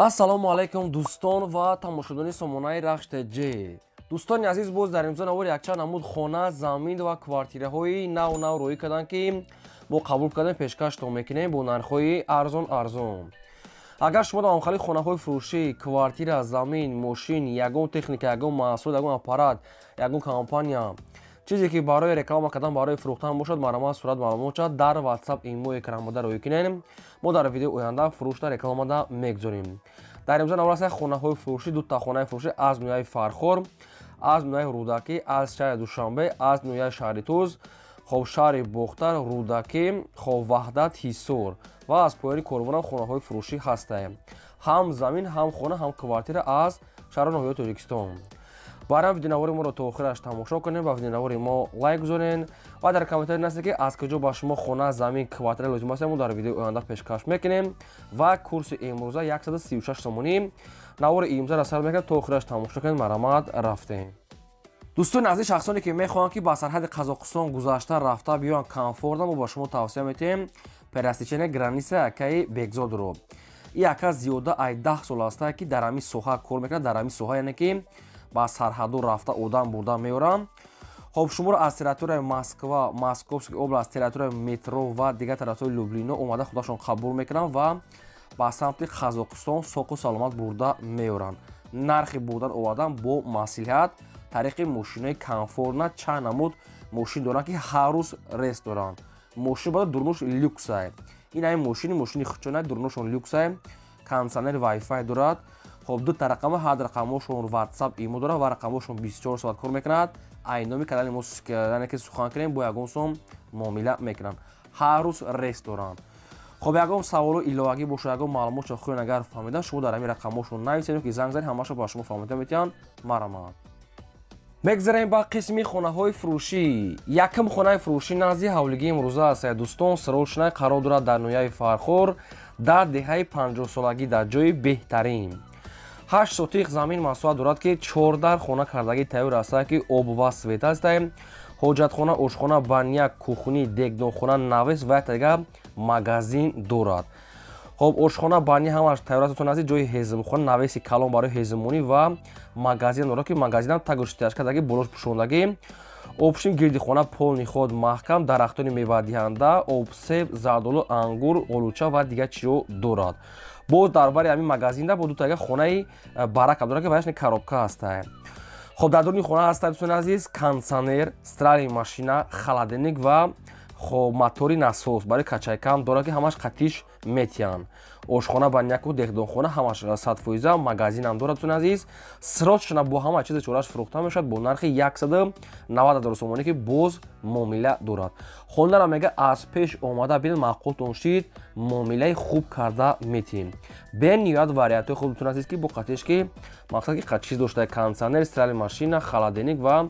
Ассалому алайкум, дӯстон ва тамошобинони сомонаи Рахш ТЖ. Дӯстони азиз, боз дар имзо навори якчанд намуд хона, замин ва квартираҳои нав нав рӯӣ карданд, ки мо қабул кардем, пешкаштон мекунем бо нархҳои арзон арзон. Агар шумо дар ҳамхели хонаҳои фурӯшӣ, квартира, замин, мошин, ягон техника, ягон маҳсулот, ягон аппарат, ягон компания, чизе ки барои реклама кардан, барои фурӯхтан бошад, марҳамат, сурат маълумот шавад, дар WhatsApp, имо экранбода рӯй кунем. Мо дар видеои оянда фурӯшда рекламада мегузорем. Дар имзо навор аст хонаҳои фурӯшӣ, дута хонаи фурӯшӣ аз ноҳияи Фархор, аз ноҳияи Рӯдакӣ, аз шаҳри Душанбе, аз ноҳияи шаҳри Туз, хоб, шаҳри Бохтар, Рӯдакӣ, хоб, Ваҳдат, Ҳисор ва аз поёни Корвонам хонаҳои фурӯшӣ ҳастаем. Ҳам замин, ҳам хона, ҳам квартира аз шаҳру ноҳияи Тоҷикистон. Барам видеонавори моро то охираш тамошо кунем, ба видеонавори мо лайк гузорен ва дар комментарий нависед, ки аз куҷо ба шумо хона, замин, квартира лозим аст. Мо дар видеои оянда пешкаш мекунем ва курси имрӯза 136 сомонӣ. Навори имрӯзаро сар мекунем, то охираш тамошо кунед. Марҳамат, рафтем. Дӯстони азиз, шахсоне ки мехоҳанд, ки ба сарҳади Қазоқистон гузашта рафта биёянд комфортно, мо ба шумо тавсия метиҳем пересечение граница акаи Бекзодро. И ака зиёда ай 10 сол аста, ки дар ҳамин соҳа кор мекунад, дар ҳамин соҳа, яъне ки ба сарҳаду рафта одам бурда меорам. Хоб, шуморо аз территорияи Москва, Московский област, территорияи метро ва дигар территорияи Люблино омада худашон қабул мекунанд ва ба самти Қазоқистон соқу саломат бурда меоранд. Нархи бурдан овардан бо маслиҳат, тариқи мошинои комфортно. Чанд намуд мошин доранд, ки ҳар рӯз рейс доранд. Мошин бада дурнуш люксай. Ин ҳамин мошини хучонай, дурнушон люксай, кондиционер, вайфай дорад. Хоб, дута рақама, ҳар рақамошон WhatsApp, имо дорад ва рақамошон 24 соат кор мекунад. Ай номи канали мо, яъне ки сухан кунем, бо ягон сом муомила мекунанд. Ҳар рӯз рейс доранд. Хоб, ягон саволу иловагӣ бошад, ягон маълумотшо хоҳед агар фаҳмидан, шумо дар ҳамин рақамошон нависед ки занг занед, ҳамаашо ба шумо фаҳмида метиҳанд. Марҳамат, мегзарем ба қисми хонаҳои фурӯшӣ. Якум хонаи фурӯшӣ назди ҳавлигии имрӯза аст, дӯстон. Срочно қарор дорад дар ноҳияи Фархор, дар деҳаи 50-солагӣ, дар ҷои беҳтарин. 8 сотих замин масоҳат дорад, ки чордар хона кардагӣ тайёр аст, ки об ва свет аст, ҳоҷатхона, ошхона, баня, кухни, дегдонхона, навес ва як магазин дорад. Хоб, ошхона, баня ҳамаш тайёр аст, ази ҷои ҳезумхона, навеси калон барои ҳезумонӣ ва магазин дорад, ки магазинам тагуштиаш кардагӣ, болош пӯшондагӣ. Общем, гирди хона полный ход маҳкам, дарахтони мевадиҳанда, обсеб, зардолу, ангур, олуча ва дигар чизо дорад. Боз дар бари ҳамин магазинда бо дутага хонаи барака дорад, ки ваяшни коробка ҳаста. Хоб, дар дуруни хона ҳаста, дӯстони азиз, кондиционер, стиральный машина, холодильник ва, хоб, мотори насос барои качайкам дорад, ки ҳамаш қатиш метиҳанд. Ошхона, баняку, дехдонхона ҳамаш 100%, магазинам дорад. Дӯстони азиз, срочно бо ҳама чизи чораш фурӯхта мешавад бо нархи 190 000 сомонӣ, ки боз муомила дорад. Хонаро мега аз пеш омада бинед, маъқултон шид, муомилаи хуб карда метиҳем. Бениҳоят вариантҳои хуб, дӯстони азиз, ки бо қатиш, ки мақсад ки чиз доштае: кондиционер, стиральный машина, холодильник ва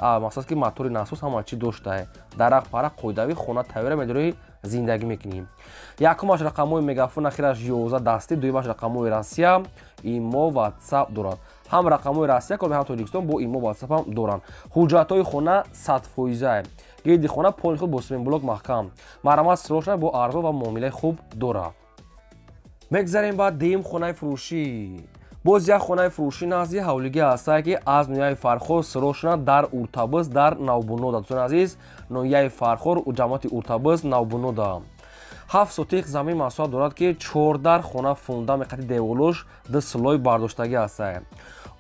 мақсад ки мотори насос, ҳама чи доштае, дарахт пара қоидавӣ, хона тайёра, медорӣ, зиндагӣ мекунӣ. Якумаш рақамҳои Мегафон, ахираш 11 дастӣ, дуюмаш рақамҳои Россия, имо, WhatsApp дорад. Ҳам рақамҳои Россия кор, ҳам Тоҷикистон бо имо, WhatsApp ҳам доранд. Ҳуҷҷатҳои хона 100%, гирди хона полный худ бо блок маҳкам. Марҳамат, срочно бо арзон ва муомилаи хуб дорад. Мегзарем ба дуюм хонаи фурӯшӣ. Боз як хонаи фурӯшӣ назди ҳавлигӣ ҳастае, ки аз ноҳияи Фархор, срочно дар Уртабыз, дар Навбунода. Дӯстони азиз, ноҳияи Фархор, ҷамоати Уртабыз, Навбунода. 7 сотих замин масоҳат дорад, ки чордар хона, фундамент қати деволуш ду слой бардоштагӣ ҳастае,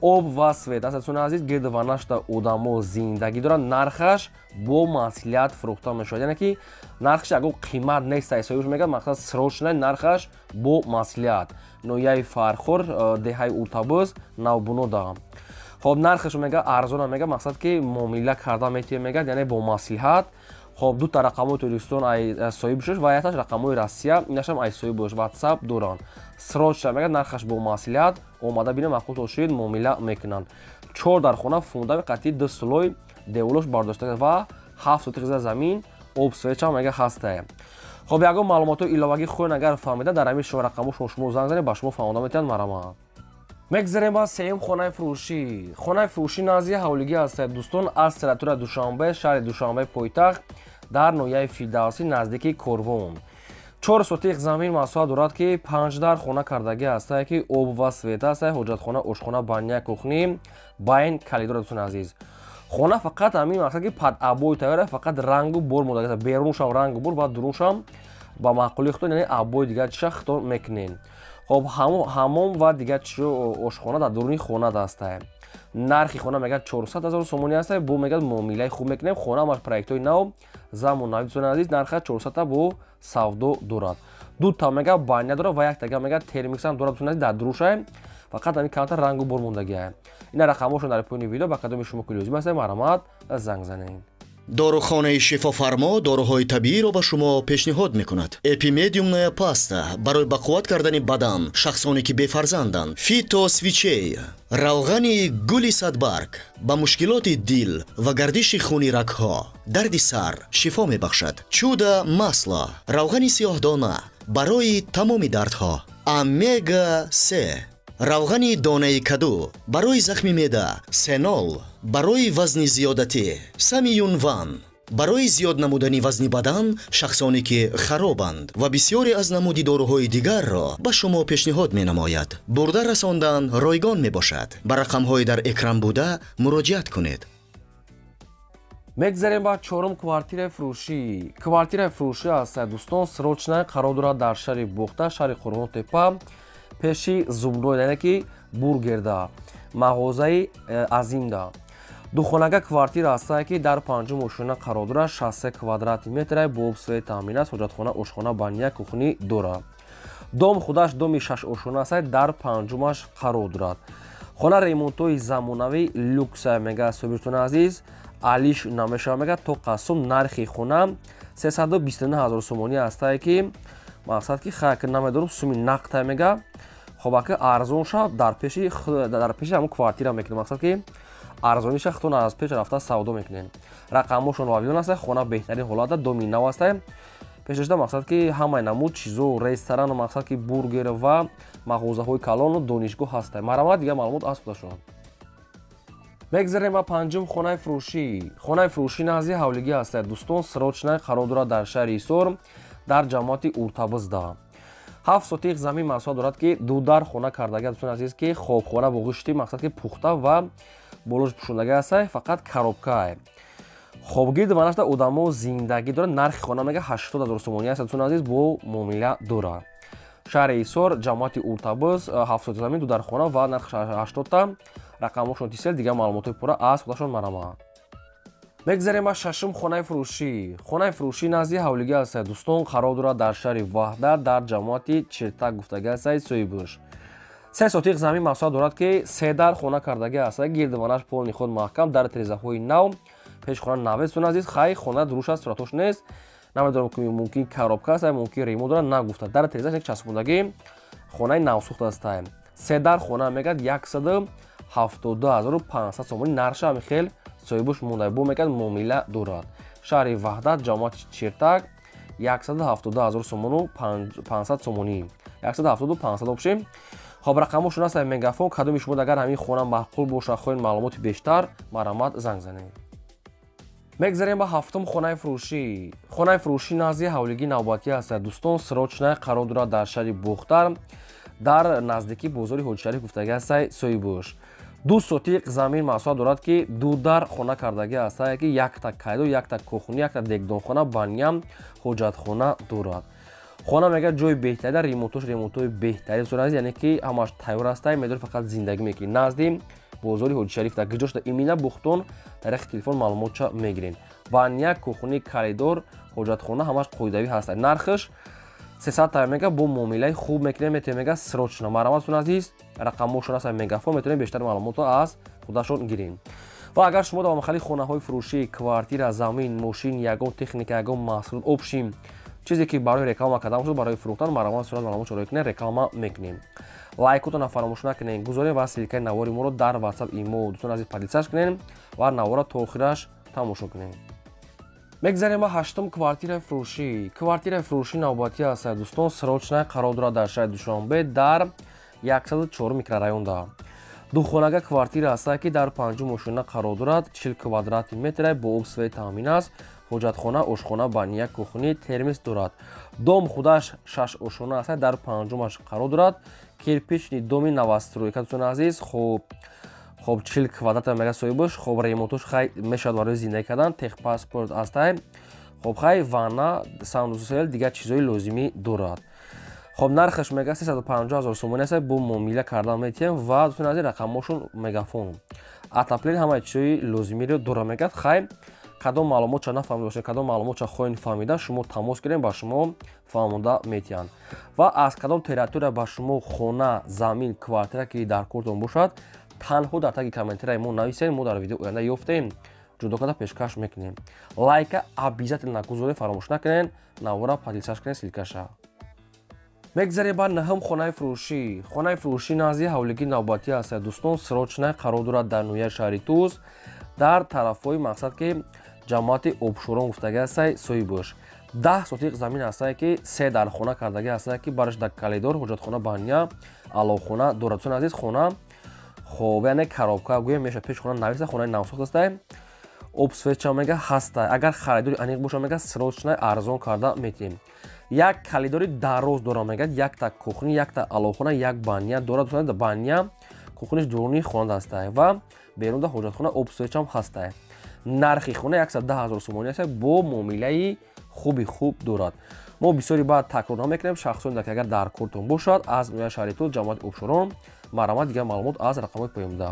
об ва свет аст. Дӯстони азиз, гирди ванашта одамо зиндагӣ доранд. Нархаш бо маслиҳат фурӯхта мешавад, яъне ки нархаш ягон қимат нест. Ҳисобиш мегӯяд, мақсад, срочно нархаш бо маслиҳат. Ноҳияи Фархор, деҳаи Уртабыз, Навбунода. Хоб, нархаш мега арзона, мега, мақсад ки муомила карда метиҳем, мегӯяд, яъне бо маслиҳат. Хоб, дута рақамҳои Тоҷикистон ай соҳиб шуш ва якташ рақамҳои Россия, инашам ай соҳиб бош, WhatsApp доранд. Срочно мегӯяд, нархаш бо маслиҳат, омада бинем, маъқул шид, муомила мекунанд. Чор дар хона, фундамент қатъи ду слой деволош бардошта ва 7 сотих замин, об, свечам мега ҳастае. Хоб, ягон маълумотҳои иловагӣ хоҳед агар фаҳмида, дар ҳамин шумо рақамҳо шумо занг занед, ба шумо фаҳмонда метиҳанд. Марҳамат, мегзарем ба сеюм хонаи фурӯшӣ. Хонаи фурӯшӣ назди ҳавлигӣ ҳастад, дӯстон, аз территорияи Душанбе, шаҳри Душанбе, пойтахт, дар ноҳияи Фирдавсӣ, наздики Корвон. 4 сотих замин масоҳат дорад, ки 5 дар хона кардагӣ ҳастае, ки об ва свет ҳастае, ҳоҷатхона, ошхона, баня, кухни, байн калидор. Дӯстони азиз, хона фақат ҳамин мақсад ки под обои тайёра, фақат рангу бор мондагӣ, беруншам рангу бор ва дуруншам ба маъқулии худтон, яъне обои дигар чиша худтон мекунен. Хоб, ҳамом ва дигар чизо, ошхона дар дуруни хона ҳастае. Нархи хона мегӯяд 400 ҳазор сомонӣ ҳастае, бо мегӯяд муомилаи хуб мекунем. Хона ҳамаш проектҳои нав, замонавӣ. Дӯстони азиз, нарха 400 бо савдо дорад. Дута мега баня дорад ва яктага мега термиксам дорад. Дӯстони азиз, дар дурушае фақат ҳамин камтар рангу бор мондагиае. Ина рақамҳошон дар поёни видео, ба кадоми шумо ки лозим аст, марҳамат, занг занед. Дорухонаи Шифофармо доруҳои табииро ба шумо пешниҳод мекунад. Эпимедиумная паста барои бақувват кардани бадан, шахсоне ки бефарзанданд, фитосвичей, равғани гули садбарг ба мушкилоти дил ва гардиши хуни рагҳо, дарди сар шифо мебахшад, чудо масло, равғани сиёҳдона барои тамоми дардҳо, омега се, равғани донаи каду барои захми меъда, сенол барои вазни зиёдатӣ, самиюнван барои зиёд намудани вазни бадан, шахсоне ки харобанд ва бисёре аз намуди доруҳои дигарро ба шумо пешниҳод менамояд. Бурда расондан ройгон мебошад. Ба рақамҳои дар экран буда муроҷиат кунед. Мегзарем ба чорум квартираи фурӯшӣ. Квартираи фурӯшӣ аст, дӯстон, срочная, қарор дорад дар шаҳри Бохта, шаҳри Қурғонтепа, пеши зубной, яъне ки бургерда, мағозаи Азимда. Духонага квартира ҳастае, ки дар панҷум ошёна қарор дорад, 63 квадрати метра, бо об, свет таъмин аст, ҳоҷатхона, ошхона, баня, кухни дорад. Дом худаш доми шаш ошёна аст, дар панҷумаш қарор дорад. Хона ремонтҳои замонавӣ, люкса мега, соҳибтони азиз, алиш намешава мега то қасум. Нархи хона 329 ҳазор сомонӣ ҳастае, ки мақсад ки хайр намедорам, суми нақдта мега. Хоб, ака арзон шав, дар пеши ҳамон квартира мекунем, мақсад ки арзониша худтон аз пеш рафта савдо мекунем. Рақамҳошон вавилон аст. Хона беҳтарин ҳолата, доми нав аст, пешашда мақсад ки ҳамаи намуд чизо, ресторану мақсад ки бургер ва мағозаҳои калону донишгоҳ ҳаста. Марҳамат, дигар маълумот аз худашон. Мегзарем ба панҷум хонаи фурӯшӣ. Хонаи фурӯшӣ назди ҳавлигӣ ҳаста, дӯстон, срочная, қарор дорад дар шаҳри Ҳисор, дар ҷамоати Уртабизда. 7 сотих замин масоҳат дорад, ки ду дар хона кардагӣ, дӯстони азиз, ки хобхона бо ғишти мақсад ки пухта ва болош пӯшондагӣ ҳаста, фақат коробкае. Хоб, гирди ванашда одамо зиндагӣ дорад. Нархи хона мега 80 ҳазор сомонӣ аст, дӯстони азиз, бо муомила дорад. Шаҳри Ҳисор, ҷамоати Уртабиз, 7 сотих замин, ду дар хона ва нарх 80-та. Рақамҳошон тисел, дигар маълумотҳои пурра аз худашон, марҳамат. Мегзарем ба шашум хонаи фурӯшӣ. Хонаи фурӯшӣ назди ҳавлигӣ аст, дӯстон, қарор дорад дар шаҳри Ваҳдат, дар ҷамоати Чиртак гуфтагӣ аст соҳибаш. 3 сотих замин масоҳат дорад, ки се дар хона кардагӣ аст, гирдиванаш полный худ маҳкам, дар тирезаҳои нав, пеши хона наве. Дӯстони азиз, хай хона дуруш аст, суратош нест, намедонам ки мумкин коробка аст, мумкин ремонт дорад, нагуфта. Дар тирезаш як часпондагӣ, хонаи навсӯхта аст. Се дар хона мегӯяд 172 500 сомонӣ нарша, ҳами хел соҳибуш монда, бо мегӯяд муомила дорад. Шаҳри Ваҳдат, ҷамоати Чиртак, 172 ҳазор сомону 500 сомонӣ, 170 500 общем. Хоб, рақамҳошон аст Мегафон. Кадоми шумо агар ҳамин хона маъқул бошад, хоҳед маълумоти бештар, марҳамат, занг занед. Мегзарем ба ҳафтум хонаи фурӯшӣ. Хонаи фурӯшӣ назди ҳавлигии навбатӣ аст, дӯстон, срочная, қарор дорад дар шаҳри Бохтар, дар наздикии бозори Ҳоҷишариф гуфтагӣ ҳастай соҳибуш. 2 сотиқ замин масоҳат дорад, ки ду дар хона кардагӣ ҳастае, ки якта кайдо, якта кухни, якта дегдонхона, баня, ҳоҷатхона дорад. Хона мегӯяд ҷои беҳтарин, ремонтош ремонтҳои беҳтарин сурат, яъне ки ҳамаш тайёр ҳастай, медори фақат зиндагӣ мекунӣ. Назди бозори Ҳоҷишариф дар гиҷошта имина бухтон тариқи телефон маълумотча мегирем. Баня, кухни, коридор, ҳоҷатхона ҳамаш қоидавӣ ҳастай. Нархаш 300 та мега, бо муомилаи хуб мекунем, метавонем мега срочно. Марҳамат, азиз, рақамҳошон аст Мегафон, метавонем бештар маълумотро аз худашон гирем. Ва агар шумо дар махали хонаҳои фурӯшӣ, квартира, замин, мошин, ягон техника, ягон маҳсулот, общем чизе ки барои реклама кардан бошад, барои фурӯхтан, марҳамат, сурат маълумот шароӣ кунед, реклама мекунем. Лайкотонро фаромӯш накунед, гузорем ва ссылкаи навори моро дар WhatsApp, имо, дӯстон азиз, поделиться кунед ва навора то охираш тамошо кунед. Мегзарем ба ҳаштум квартираи фурӯшӣ. Квартираи фурӯшӣ навбатӣ аст, дӯстон, срочная, қарор дорад дар шаҳри Душанбе, дар 104 микрорайонда. Духонага квартира аст, ки дар панҷум ошёна қарор дорад, 40 квадрати метра, бо об, свет таъмин аст. Ҳоҷатхона, ошхона, баня, кухни, термос дорад. Дом худаш 6 ошона аст, дар панҷумаш қарор дорад. Кирпичный доми новостройка, дӯстони азиз. Хоб 40 квадрата мега соҳибаш. Хоб, ремонтош хай мешавад барои зиндагӣ кардан, техпаспорт ҳастай. Хоб, хай ванна, санузел, дигар чизҳои лозимӣ дорад. Хоб, нархаш мега 350 000 сомонӣ аст, бо муомила кардан метиҳем. Ва, дӯстони азиз, рақамҳошон, мегафон, отопление, ҳамаи чизҳои лозимиро дорад мегӯяд. Хай, кадом маълумотча нафаҳмида бошед, кадом маълумотча хоҳед фаҳмидан, шумо тамос гирем, ба шумо фаҳмонда метиҳанд. Ва аз кадом территория ба шумо хона, замин, квартира ки дар кортон бошад, танҳо дар таги комментарияи мо нависед, мо дар видео оянда ёфтем, ҷудо карда пешкаш мекунем. Лайка обязательно гузоред, фаромӯш накунед, навора поделиться кунед, ссылкаша. Мегзарем ба наҳум хонаи фурӯшӣ. Хонаи фурӯшӣ назди ҳавлигии навбатӣ аст, дӯстон, срочно қарор дорад дар ноҳияи шаҳри Тӯз, дар тарафҳои мақсад ки ҷамоати Обшорон гуфтагӣ ҳастай. Соҳибош 10 сотиқ замин ҳастае, ки се дар хона кардагӣ ҳастае, ки бараш дар калидор, ҳоҷатхона, баня, аловхона дорад. Дӯстони азиз, хона, хоб, яъне коробка гӯем мешавад, пеш хона нависта, хонаи навсохт ҳастай. Об, светча мега ҳастай. Агар харидори аниқ боша, мега, срочно арзон карда метиҳем. Як калидори дароз дора мегӯяд, якта кухни, якта аловхона, як баня дорад. Дӯстони, баня, кухниш дуруни хона ҳастай ва берунда ҳоҷатхона, об, светчам ҳастай. Нархи хона 110 000 сомонӣ аст, бо муомилаи хуби хуб дорад. Мо бисёри баъд такрор намекунем. Шахсоне ки агар дар кортон бошад, аз ноҳияи шаҳри Тӯз, ҷамоати Обшорон, марҳамат, дигар маълумот аз рақамҳои поёнда.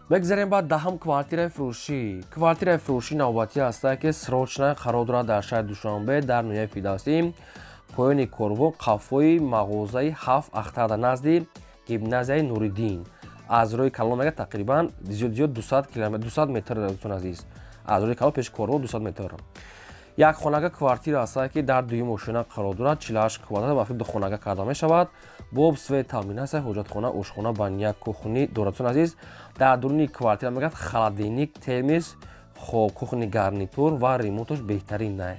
Мегзарем ба даҳум квартираи фурӯшӣ. Квартираи фурӯшӣ навбатӣ ҳастае, ки срочно қарор дорад дар шаҳри Душанбе, дар ноҳияи Фирдавсӣ, поёни корвон, қафои мағозаи ҳафт ахтарда, назди гимназияи Нуриддин. Аз роҳи калон мега тақрибан зиёд зиёд 200 километр, 200 метр, дӯстони азиз, аз роҳи калон пеши корвон 200 метр. Як хонага квартира ҳастае, ки дар дуюм ошёна қарор дорад, 48 квадрат, ба фикр ду хонага карда мешавад. Бо об, свет таъмин аст, ҳоҷатхона, ошхона, баня, кухни дорад. Дӯстони азиз, дар дуруни квартира мегӯяд холодильник, термос, хоб, кухни гарнитур ва ремонтош беҳтарин най.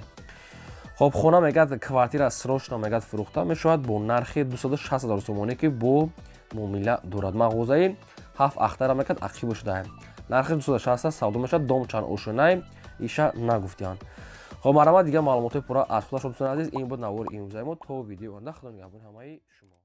Хоб, хона мегӯяд, квартира срочно мегӯяд фурӯхта мешавад бо нархи 260 000 сомонӣ, ки бо муомила дорад. Мағозаи ҳафт ахтара мегӯяд ақиб шуда. Нархи 260 савдо мешавад. Дом чанд ошёнай, иша нагуфтиянд. Хоб, марҳамат, дигар маълумотҳои пурра аз худашон. Дӯстони азиз, ин буд навори имрӯзаи мо. То видеои оянда, худо нигаҳбони ҳамаи шумо.